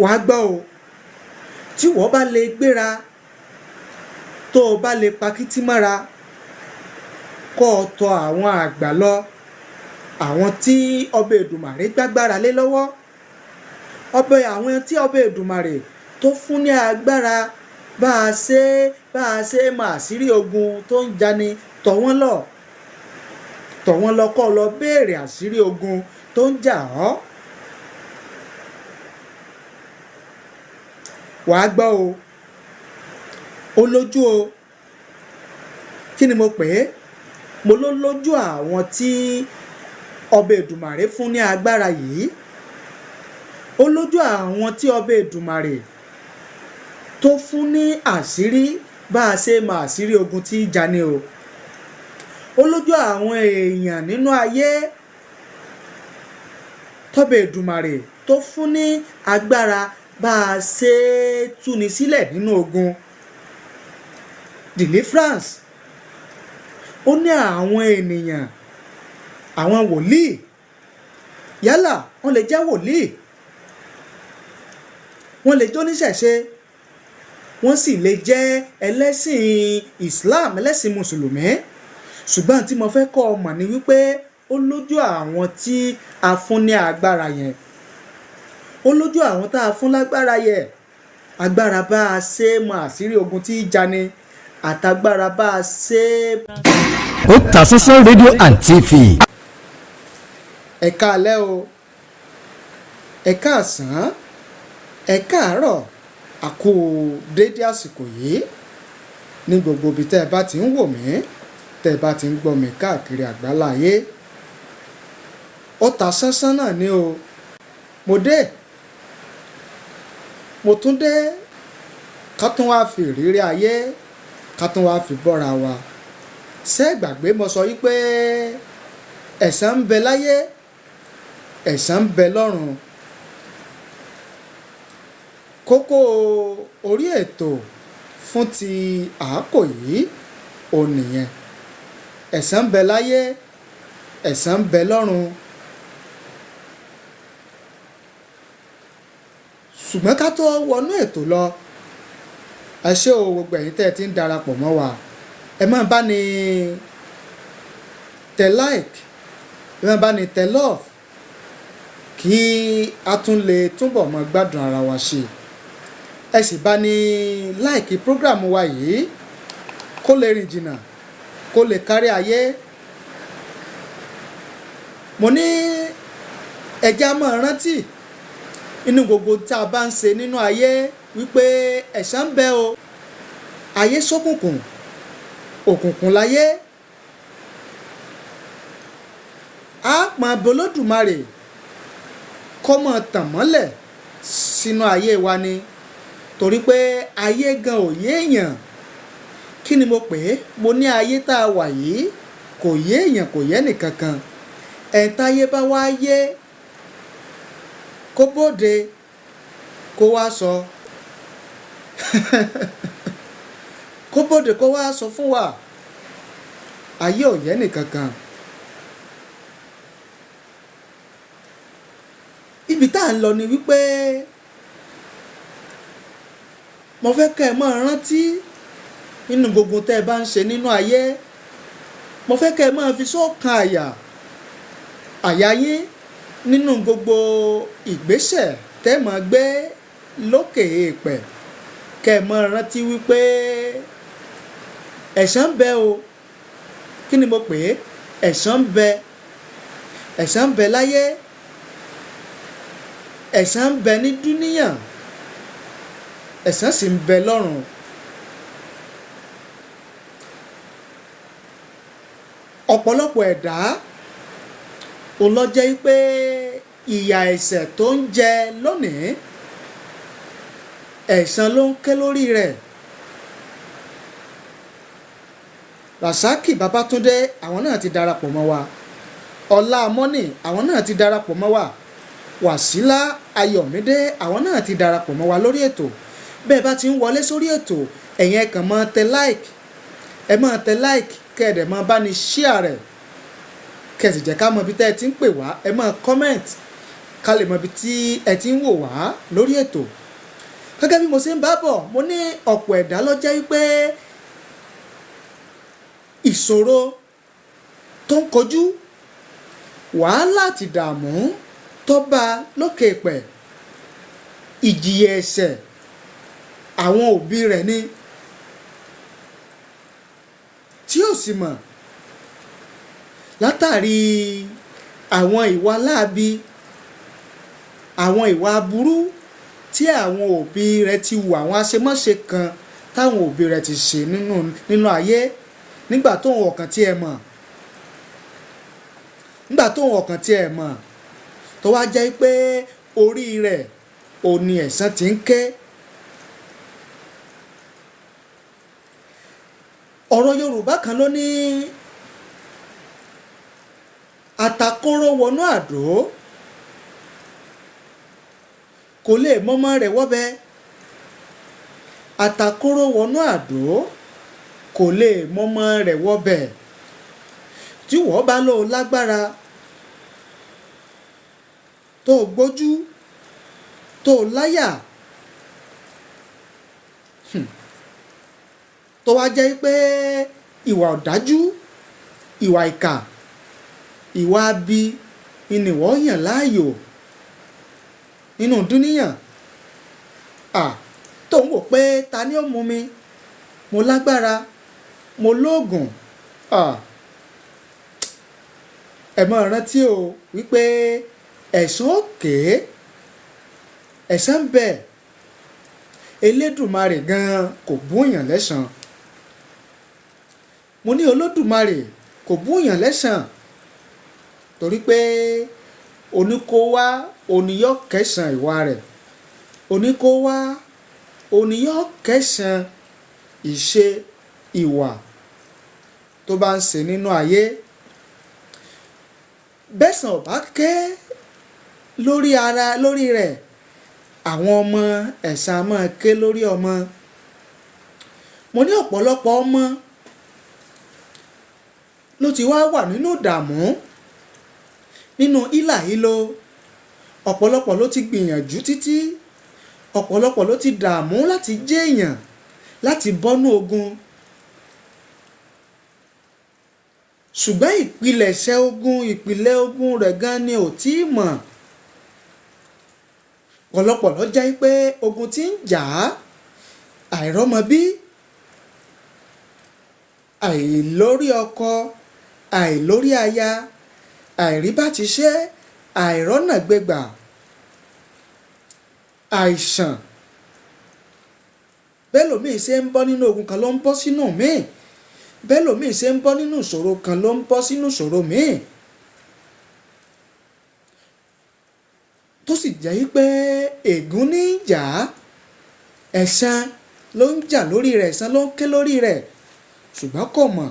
Wàá gbọ́ o, tí wọ́n bá lè gbéra, tó o bá lè pakítí mọ́ra, kó o tọ̀ àwọn àgbà lọ, àwọn tí ọba Èdùmàrè gbágbára lé lọ́wọ́, ọbẹ̀ àwọn tí ọba Èdùmàrè tó fún ní agbára bá a ṣe mọ àṣírí ogun tó ń jani, tọ̀ wọ́n lọ, tọ̀ wọ́n lọ, kó lọ béèrè àṣírí ogun tó ń jà ọ́. Wàá gbọ́ o, ó lójú o. Kí ni mo pè é? Mo ló lójú àwọn tí ọba Èdùmàrè fún ní agbára yìí, ó lójú àwọn tí ọba Èdùmàrè tó fún ní àṣírí bá a ṣe mọ àṣírí ogun tí í jani o. Ó lójú àwọn èèyàn nínú ayé tọ́ba Èdùmàrè tó fún ní agbára bá a ṣe túni sílẹ̀ nínú ogun, deliverance. Ó ní àwọn ènìyàn, àwọn wòlíì, yálà wọ́n lè jẹ́ wòlíì, wọ́n lè jóníṣẹ̀ṣe, wọ́n sì lè jẹ́ ẹlẹ́sìn Islam, ẹlẹ́sìn mùsùlùmí. Ṣùgbọ́n tí mo fẹ́ kọ́ ọ mọ̀ ni wípé ó lójú àwọn tí a fún ní agbára yẹn, ó lójú àwọn tá a fún lágbára yẹn, agbára bá a ṣe mọ àṣírí ogun tí í jani, àtagbára bá a ṣe. Otasansan Radio and TV. Ẹ káalẹ́ o, ẹ káàsán, ẹ káàárọ̀, àkú déédé àsìkò yìí ní gbogbo ibi tẹ́ ẹ bá ti ń wò mí, tẹ́ ẹ bá ti ń gbọ́ mi káàkiri àgbáláyé. Otasansan náà ni o. Mo dé, mo tún dé, ká tún wá fi ìrírí ayé, ká tún wá fi bọ́ra wa. Ṣé gbàgbé mo sọ yí pé ẹ̀san ń bẹ láyé, ẹ̀san ń bẹ lọ́run? Kókó orí ètò fún ti àákò yìí ò nìyẹn: ẹ̀san ń bẹ láyé, ẹ̀san ń bẹ lọ́run. Ṣùgbọ́n ká tó wọnú ètò lọ, ẹ ṣé o, gbogbo ẹ̀yin tẹ́ ẹ ti ń darapọ̀ mọ́ wa. Ẹ máa bá ní tẹ like, ẹ máa bá ní tẹ love, kí a tún lè túbọ̀ mọ́ gbádùn ara wa ṣe. Ẹ sì bá ní like program wa yìí kó lè rìn jìnnà, kó lè kárí ayé. Mo ní ẹja máa rántí inú gbogbo tá a bá ń ṣe nínú ayé wípé ẹ̀san ń bẹ o. Ayé ṣókùnkùn, òkùnkùn láyé. Á pọn Bolódùmarè kó mọ̀ tàn mọ́lẹ̀ sínú ayé wa ni, torí pé ayé gan ò yé èèyàn. Kí ni mo pè é? Mo ní ayé tá a wà yìí kò yé èèyàn, kò yé nìkankan. Ẹ̀ńtáyé bá wá yé, kó bóde kó wá sọ, kó bóde kó wá sọ fún wa. Ayé ò yé nìkankan. Ibi tá à ń lọ ni wípé mo fẹ́ kẹ́ ẹ máa rántí nínú gbogbo tẹ́ ẹ bá ń ṣe nínú ayé. Mo fẹ́ kẹ́ ẹ máa fi sọ́kàn àyà yín nínú gbogbo ìgbésẹ̀ tẹ́ ẹ máa gbé lókè èèpẹ̀, kẹ́ ẹ máa rántí wípé ẹ̀san ń bẹ o. Kí ni mo pè é? Ẹ̀san ń bẹ, ẹ̀san ń bẹ láyé, ẹ̀san ń bẹ ní dúníyàn, ẹ̀san sì ń bẹ lọ́run. Ọ̀pọ̀lọpọ̀ ẹ̀dá òun ló jẹ́ pé ìyà ẹ̀ṣẹ̀ tó ń jẹ lónìí, ẹ̀san ló ń ké lórí rẹ̀. Rasaki Babatunde, àwọn náà ti darapọ̀ mọ́ wa. Ọlá Mọ́nì, àwọn náà ti darapọ̀ mọ́ wa. Wàsílà Ayọ̀mídé, àwọn náà ti darapọ̀ mọ́ wa lórí ètò. Bẹ́ẹ̀ bá ti ń wọlé sórí ètò, ẹ̀yin ẹ kàn máa tẹ like, ẹ máa tẹ like, kẹ́ ẹ dẹ̀ máa bá ní share rẹ̀, kẹ́ ẹ sì jẹ́ ká mọ ibi tẹ́ ẹ ti ń pè wá. Ẹ máa comment. Ká lè mọ ibi tí ẹ ti ń wò wá lórí ètò. Gẹ́gẹ́ bí mo ṣe ń bá bọ̀, mo ní ọ̀pọ̀ ẹ̀dá ló jẹ́ wípé ìṣòro tó ń kojú, wàhálà àti ìdààmú tó bá lókè pẹ̀, ìjìyà ẹ̀ṣẹ̀ àwọn òbí rẹ̀ ni tí ó sì mọ̀ látàrí àwọn ìwà láabi, àwọn ìwà aburú tí àwọn òbí rẹ̀ ti hù, àwọn àṣemáṣe kan táwọn òbí rẹ̀ ti ṣe nínú ayé nígbà tóun ọ̀kàn tí ẹ mọ̀, nígbà tóun ọ̀kàn tí ẹ mọ̀, tó wá jẹ́ pé orí rẹ̀ ò ní ẹ̀san tí ń ké. Ọ̀rọ̀ Yorùbá kan ló ní atakóró wọnú àdó kò lè mọ́mọ́ rẹ̀ wọ́bẹ. Atakóró wọnú àdó kò lè mọ́mọ́ rẹ̀ wọ́bẹ. Tí wọ́n bá lò lágbára tó gbójú tó láyà, tó wá jẹ́ pé ìwà ọ̀dájú, ìwà ìkà, ìwà abi ni wọ́n yàn láàyò nínú dúníyàn, tó ń wò pé ta ni ó mú mi, mo lágbára, mo lóògùn. Ẹ máa rántí o wípé ẹ̀san òkè, ẹ̀san ń bẹ. Elédùmarè gan kò búyàn lẹ́san. Mo ní Olódùmarè kò búyàn lẹ́san torí pé oníkówá oníyọ́ kẹsàn ìwà rẹ̀, oníkówá oníyọ́ kẹsàn ìṣe ìwà tó bá ń ṣe nínú ayé. Bẹ́sàn ò bá ké lórí ara lórí rẹ̀, àwọn ọmọ ẹ̀san máa ké lórí ọmọ. Mo ní ọ̀pọ̀lọpọ̀ ọmọ ló ti wá wà nínú ìdààmú, nínú hílàhílo. Ọ̀pọ̀lọpọ̀ ló ti gbìyànjú títí, ọ̀pọ̀lọpọ̀ ló ti dààmú láti jẹ́ èèyàn, láti bọ́nú ogun. Ṣùgbọ́n ìpilẹ̀ṣẹ̀ ogun, ìpìlẹ̀ ogun rẹ̀ gan ni ò tí ì mọ̀. Ọ̀pọ̀lọpọ̀ ló jẹ́ pé ogun tí ń jà á, àìrọ́mọbí, àìlórí ọkọ, àìlórí aya, àìríbátiṣẹ́, àìrọ́nàgbégbà, àìsàn. Bẹ́ẹ̀ lòmíì ṣe ń bọ́ nínú ogun kan ló ń bọ́ sínú míì. Bẹ́ẹ̀ lòmíì ṣe ń bọ́ nínú ìṣòro kan ló ń bọ́ sínú ìṣòro míì. Tó sì jẹ́ pé ègún ní ń jà á, ẹ̀san ló ń jà lórí rẹ̀, ẹ̀san ló ń ké lórí rẹ̀, ṣùgbọ́n kò mọ̀.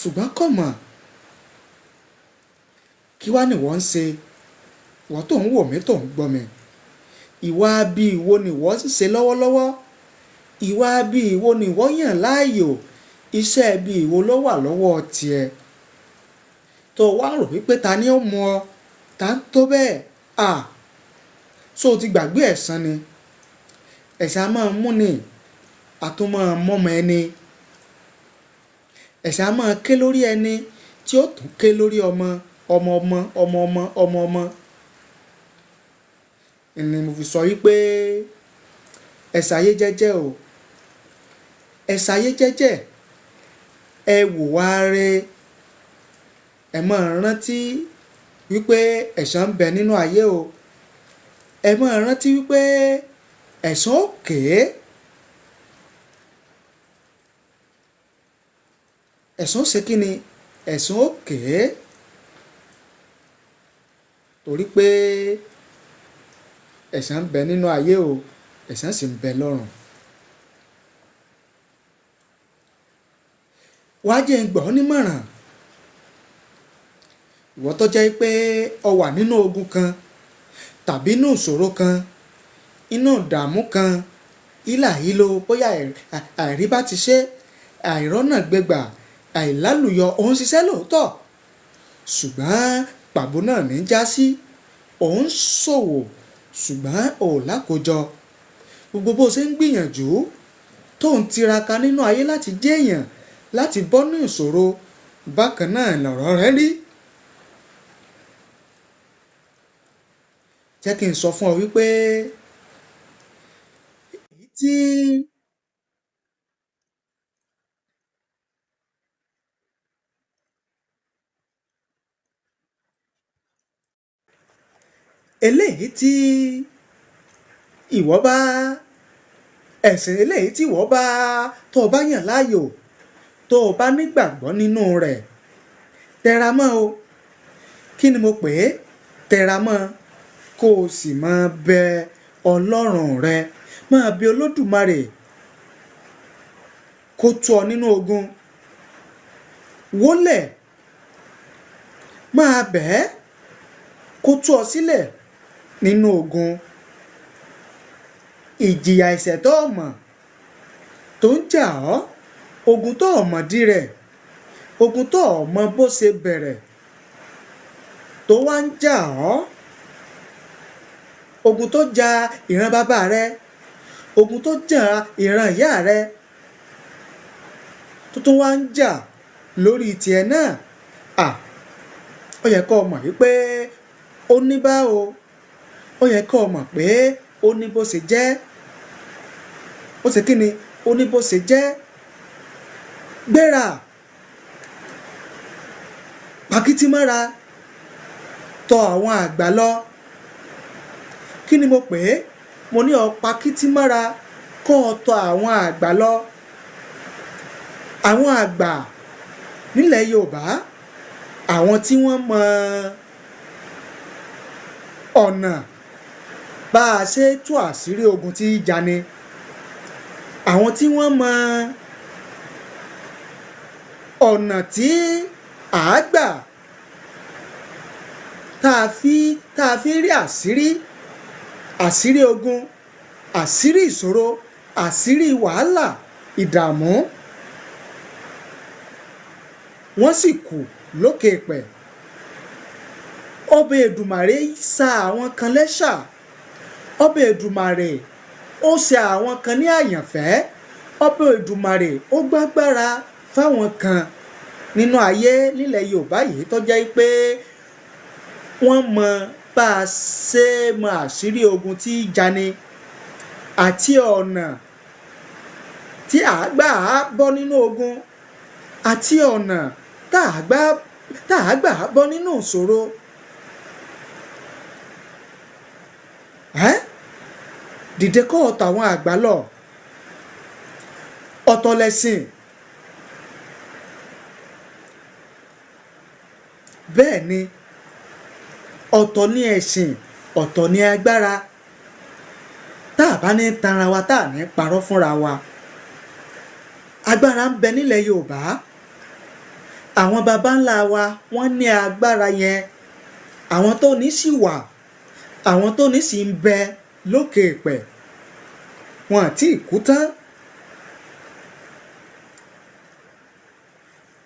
Ṣùgbọ́n kò mọ̀. Kí wá ni wọ́n ń ṣe? Ìwọ tó ń wò mí, tó ń gbọ́ mi. Ìwà bí ìwo ni wọ́n ń ṣe lọ́wọ́lọ́wọ́? Ìwà bí ìwo ni wọ́n yàn láàyò? Iṣẹ́ bí ìwo ló wà lọ́wọ́ tiẹ̀? Tó wá rò wípé ta ni ó mú ọ? Ta ń tó bẹ́ẹ̀? So ti gbàgbé ẹ̀san ni. Ẹ̀san a máa mú ni, a tún máa mọ́mọ ẹni. Ẹ̀san a máa ké lórí ẹni tí ó tún ké lórí ọmọ, ọmọ ọmọ, ọmọ ọmọ, ọmọ ọmọ. Ni mo fi sọ wípé ẹ ṣayé jẹ́jẹ́ o. Ẹ ṣayé jẹ́jẹ́. Ẹ wùwà re. Ẹ máa rántí wípé ẹ̀san ń bẹ nínú ayé o. Ẹ máa rántí wípé ẹ̀san ó ké. Ẹ̀san ó ṣe kí ni? Ẹ̀san ó ké. Torí pé ẹ̀san ń bẹ nínú ayé o, ẹ̀san sì ń bẹ lọ́run. Wá jẹ́ n gbà ọ́ nímọ̀ràn. Ìwọ tó jẹ́ pé o wà nínú ogun kan tàbí inú ìṣòro kan, inú ìdààmú kan, hílàhílo, bóyá àìríbá ti ṣe, àìrọ́nàgbégbà, àìlálùyọ, ò ń ṣiṣẹ́ lóòótọ́. ṣùgbọ́n pàbó náà ní já sí. Ò ń ṣòwò ṣùgbọ́n ò lákòjọ. Gbogbo bó ṣe ń gbìyànjú tó ń tiraka nínú ayé láti jẹ́ èèyàn, láti bọ́ ní ìṣòro, bákan náà lọ̀rọ̀ rẹ rí. Jẹ́ kí n sọ fún ọ wípé èyí tí eléyìí tí ìwọ bá ẹ̀sìn eléyìí tí ìwọ bá tó o bá yàn láàyò, tó o bá nígbàgbọ́ nínú rẹ̀, tẹra mọ́ o. Kí ni mo pè é? Tẹra mọ́, kó o sì máa bẹ Ọlọ́run rẹ, máa bẹ Olódùmarè kó tú ọ nínú ogun. Wólẹ̀, máa bẹ̀ ẹ́ kó tú ọ sílẹ̀ nínú ogun. Ìjìyà ẹ̀ṣẹ̀ tó o mọ̀ tó ń jà ọ́, ogun tó o mọ̀ dí rẹ̀, ogun tó o mọ̀ bó ṣe bẹ̀rẹ̀ tó wá ń jà ọ́, ogun tó ja ìran bàbá rẹ, ogun tó jà ìran ìyá rẹ, tó tún wá ń jà lórí tiẹ̀ náà. Ó yẹ kó o mọ̀ wípé ó ní bá o, ó yẹ kó o mọ̀ pé ó ní bó ṣe jẹ́. Ó ṣe kí ni? Ó ní bó ṣe jẹ́. Gbéra, pàkìtì mọ́ra, tọ̀ àwọn àgbà lọ. Kí ni mo pè é? Mo ní ọ pàkìtì mọ́ra, kó o tọ̀ àwọn àgbà lọ. Àwọn àgbà nílẹ̀ Yorùbá, àwọn tí wọ́n mọ ọ̀nà bá a ṣe tú àṣírí ogun tí í jani, àwọn tí wọ́n mọ ọ̀nà tí à á gbà tá a fi rí àṣírí ogun, àṣírí ìṣòro, àṣírí wàhálà, ìdààmú, wọ́n sì kù lókè pẹ̀. Ọbẹ̀ Èdùmàrè sa àwọn kan lẹ́ṣà, ọbẹ̀ Èdùmàrè ó ṣe àwọn kan ní àyànfẹ́, ọbẹ̀ Èdùmàrè ó gbàgbára fáwọn kan nínú ayé nílẹ̀ Yorùbá yìí tó jẹ́ pé wọ́n mọ bá a ṣe mọ àṣírí ogun tí í jani àti ọ̀nà tí a gbà á bọ́ nínú ogun àti ọ̀nà tá a gbà á bọ́ nínú ìṣòro. Dìde kọ́ ọ̀tọ̀ àwọn àgbà lọ. Ọ̀tọ̀ lẹ̀sìn. Bẹ́ẹ̀ ni, ọ̀tọ̀ ni ẹ̀sìn, ọ̀tọ̀ ni agbára. Tá a bá ní tanra wa, tá a ní parọ́ fúnra wa. Agbára ń bẹ nílẹ̀ Yorùbá. Àwọn baba ńlá wa wọ́n ní agbára yẹn. Àwọn tó ní sì wà, àwọn tó ní sì ń bẹ lókè èpẹ̀. Wọn àti ìkú tán.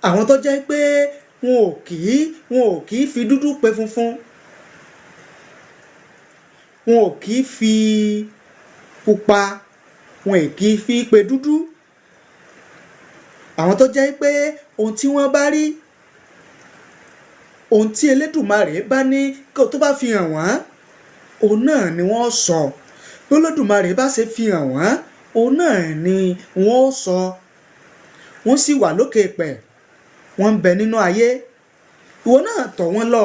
Àwọn tó jẹ́ pé wọn ò kì í fi dúdú pe funfun, wọn ò kì í fi pupa, wọn ò kì í fi pe dúdú. Àwọn tó jẹ́ pé ohun tí wọ́n bá rí, ohun tí Elédùmarè bá ní kó tó bá fi hàn wọ́n, òun náà ni wọ́n sọ. Bí Olódùmarè bá ṣe fi hàn wọ́n, òun náà ni wọ́n sọ. Wọ́n sì wà lókè pẹ̀, wọ́n ń bẹ nínú ayé. Ìwọ náà tọ̀ wọ́n lọ.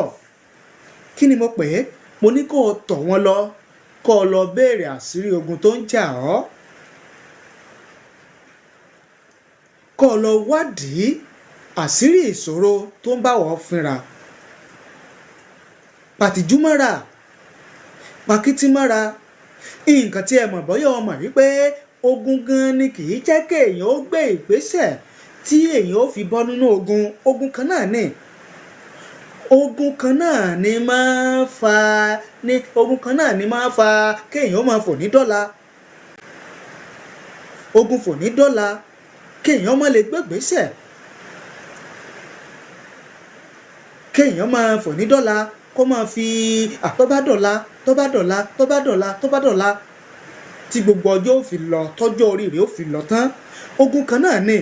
Kí ni mo pè é? Mo ní kó o tọ̀ wọ́n lọ, kó o lọ béèrè àṣírí ogun tó ń jà ọ́, kó o lọ wádìí àṣírí ìṣòro tó ń bá wọ́ fínra. Pàtìjúmọ́ra, pàkìtìmọ́ra. Nǹkan tí ẹ mọ̀ bọ́yá o mọ̀ wípé ogun gan ni kì í jẹ́ kéèyàn ó gbé ìgbésẹ̀ tí èèyàn ó fi bọ́ nínú ogun. Ogun kan náà ni. Ogun kan náà ni máa ń fa ní ogun kan náà ni máa ń fa kéèyàn ó máa fò ní dọ́là. Ogun fò ní dọ́là kéèyàn má lè gbé ìgbésẹ̀. Kéèyàn máa fò ní dọ́là, kó máa fi tó bá dọ̀la, tó bá dọ̀la, tó bá dọ̀la, tó bá dọ̀la, tí gbogbo ọjọ́ ò fi lọ, tọ́jọ́ orí rẹ̀ ó fi lọ tán, ogun kan náà ni.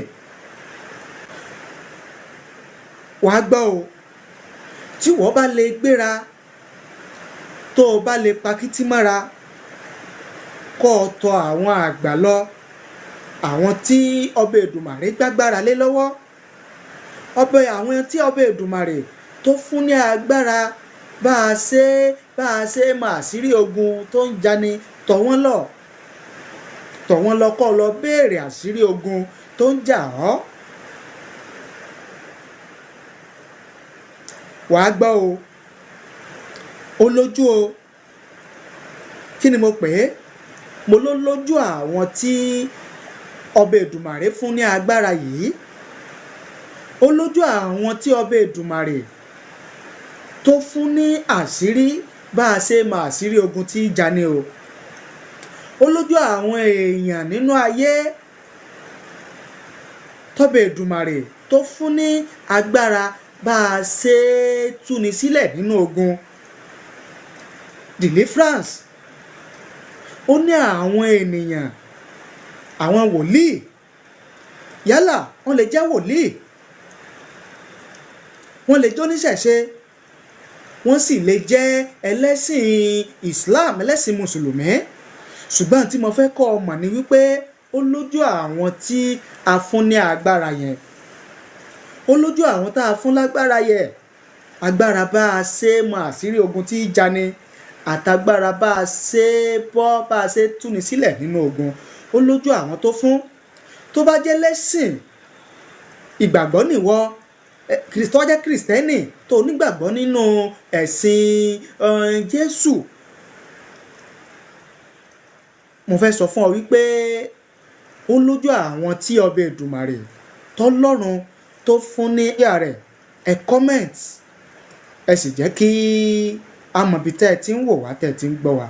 Wàá gbọ́ o, tí wọ́n bá lè gbéra, tó o bá lè pakítí mọ́ra, kó o tọ̀ àwọn àgbà lọ, àwọn tí ọba Èdùmàrè gbágbára lé lọ́wọ́, ọbẹ̀ àwọn tí ọba Èdùmàrè tó fún ní agbára bá a ṣe máa àṣírí ogun tó ń jani, tọ̀ wọ́n lọ, tọ̀ wọ́n lọ, kó lọ béèrè àṣírí ogun tó ń jà ọ́. Wàá gbọ́ o, ó lójú o. Kí ni mo pè é? Mo ló lójú àwọn tí ọba Èdùmàrè fún ní agbára yìí. Ó lójú àwọn tí ọba Èdùmàrè tó fún ní àṣírí bá a ṣe mọ àṣírí ogun tí í jani o. Ó lójú àwọn èèyàn nínú ayé tọ́ba Èdùmàrè tó fún ní agbára bá a ṣe túni sílẹ̀ nínú ogun, deliverance. Ó ní àwọn ènìyàn, àwọn wòlíì, yálà wọ́n lè jẹ́ wòlíì, wọ́n lè jóníṣẹ̀ṣe, wọ́n sì lè jẹ́ ẹlẹ́sìn Islam, ẹlẹ́sìn mùsùlùmí. Ṣùgbọ́n tí mo fẹ́ kọ́ ọ mọ̀ ni wípé ó lójú àwọn tí a fún ní agbára yẹn. Ó lójú àwọn tá a fún lágbára yẹn, agbára bá a ṣe mọ àṣírí ogun tí í jani, àtagbára bá a ṣe bọ́, bá a ṣe túni sílẹ̀ nínú ogun. Ó lójú àwọn tó fún. Tó bá jẹ́ lẹ́sìn ìgbàgbọ́ nìwọ, tó jẹ́ Kìrìsìtẹ́nì, tó nígbàgbọ́ nínú ẹ̀sìn Jésù, mo fẹ́ sọ fún ọ wípé ó lójú àwọn tí ọba Èdùmàrè tọ́lọ́run tó fún ní ìyá rẹ̀. Ẹ comment, ẹ sì jẹ́ kí a mọ̀ bí tẹ́ ẹ ti ń wò wá, tẹ́ ẹ ti ń gbọ́ wá.